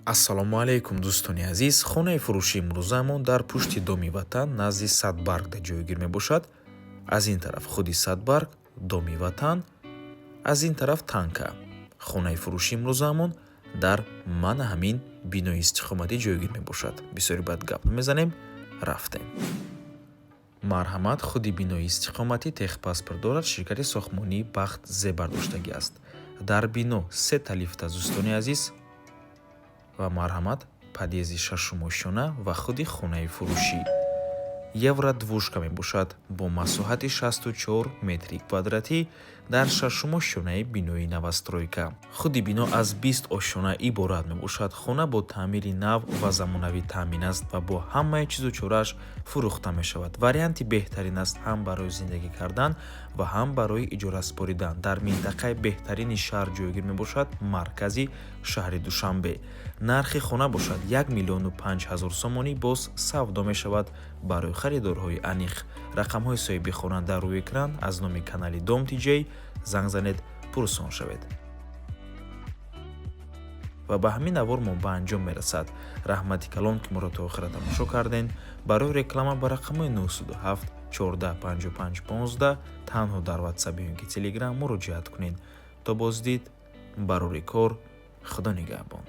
Ассалому алайкум, дӯстони азиз! Хонаи фурӯшии имрӯзаамон дар пушти Доми Ватан, назди Садбаргда ҷойгир мебошад. Аз ин тараф худи Садбарг, Доми Ватан, аз ин тараф Танка. Хонаи фурӯшии имрӯзаамон дар мана ҳамин бинои истиқоматӣ ҷойгир мебошад. Бисёри баъд гап намезанем, рафтем. Марҳамат, худи бинои истиқоматӣ техпаспорт дорад, ширкати сохтмонии «Бахт» зебардоштагӣ аст. Дар бино сета лифт аст, дӯстони азиз. Ва марҳамат, подъезди шашум ошёна ва худи хонаи фурӯшӣ евродвушка мебошад бо масоҳати 64 метри квадратӣ дар шашум ошёнаи бинои новостройка. Худи бино аз 20 ошёна иборат мебошад. Хона бо таъмири нав ва замонавӣ таъмин аст ва бо ҳамаи чизу чорааш фурӯхта мешавад. Варианти беҳтарин аст ҳам барои зиндагӣ кардан ва ҳам барои иҷора супоридан. Дар минтақаи беҳтарини шаҳр ҷойгир мебошад, маркази шаҳри Душанбе. Нархи хона бошад 1 500 000 сомонӣ, боз савдо мешавад барои харидорҳои аниқ. Рақамҳои соҳиби хона дар рӯи экран. Аз номи канали Дом Тиҷей занг занед, пурсон шавед. Ва ба ҳамин навор мо ба анҷом мерасад. Раҳмати калон, ки моро то охира тамошо кардем. Барои реклама ба рақамҳои 907 14 55 15 танҳо дар Ватсап ё ки Телеграм муроҷиат кунед. То боздид, барори кор, Худо нигаҳбон.